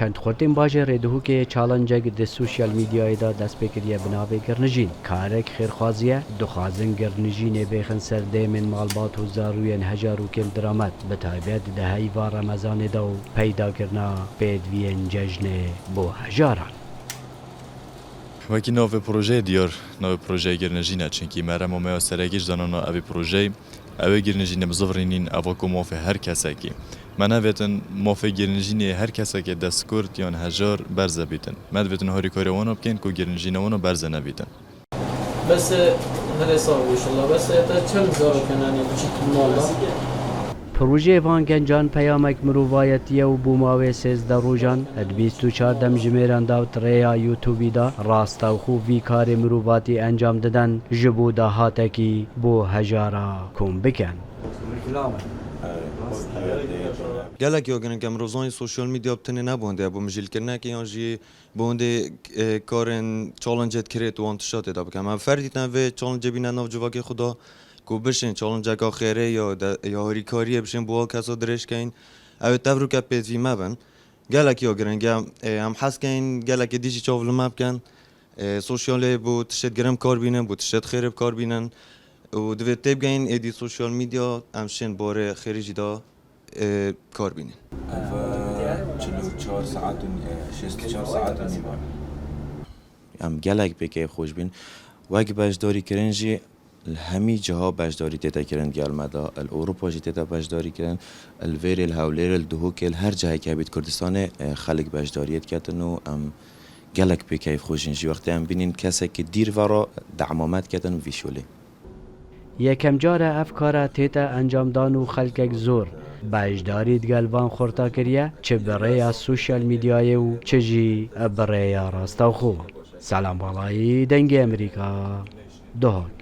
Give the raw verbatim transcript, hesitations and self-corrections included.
Çend xurtên bajêrê Duhokê challenge-ek di sosyal medyayê de dest pê kiriye bi navê Girnijîn. Karek xêrxwazî ye, dixwazin girnijînê bêxin ser dêmên malbat û zarûyên hejar û kêmdiramet, bi taybet di heyva Remezanê de û peydakirina pêdiviyên cejnê bo hejaran. Wekî navê projeyê diyar, navê projeyê Girnijîn e, çunkî merema me ya serekî ji danana evî projeyê, ew ê girnijînê bizivirînîn, eva ku mafê her kesekî. Me nevêtin mafê girnijînê her kesekê destkurt yan hejar berze bîtin. Me divêtin harîkariya wana bikeyn ku girnijînê wana berze nebîtin. Bes e, herê sağ ol inşallah. Bes e, te çend zarok hene, hani, biçîk mal da? Projeyê van gencan peyamek mirovayetî ye û bo mawê sêzdeh rojan di bîst û çar demjimêran de di rêya YouTubeî de rastewxo vî karê mirovatî encam diden, ji bo dahatekî bo hejara kom bikin. Gelek ya giring em rozanî sosyal medya bi tenê ne bo hindê, bo mijîlkirinekê yan jî bo hindê, e, karên challenge-ê dikirêt û wan tişta tê de bikin. Em ferdî ten vê challenge-ê bîne nav civakê xwe da ku bişên challenge-eka xêrê ya de, ya harîkariyê bişên bo wa kesa dirêj keyin. Ew ê tevroke pêdivî me bin. Gelek ya giring e, e, em hez keyin gelekê dî jî çav li me bikin. E, sosyalê bo tiştêt giring bi kar bînin, bo tiştêt xêrê bi kar bînin. Û divê têbigeyîn êdî sosyal medya em şên barê xêrê jî da, e, kar bînin. Eva çil û çar saet û, e, şêst û çar saet û nîv e. Em gelek pê keyfxweş bîn. Wek beşdarîkirin jî li hemî ciha beşdarî tête kirin digel me de. Li Ewropa jî tête beşdarî kirin. Li Vêrê, li Hewlêrê, li Duhokê, li her cihekê hebît Kurdistanê, e, xelk beşdariyê diketin û em gelek pê keyfxweş in. Jî wextê em bînin kesekî dîr ve re dema me diketin vî şolê. Yekem car e ev kara tête encamdan û xelkek zor beşdarî digel van xurta kiriye, çi bi rêya sosyal medyayê û çi jî bi rêya rastewxo. Selam Balayî, Dengê Emerîka, Duhok.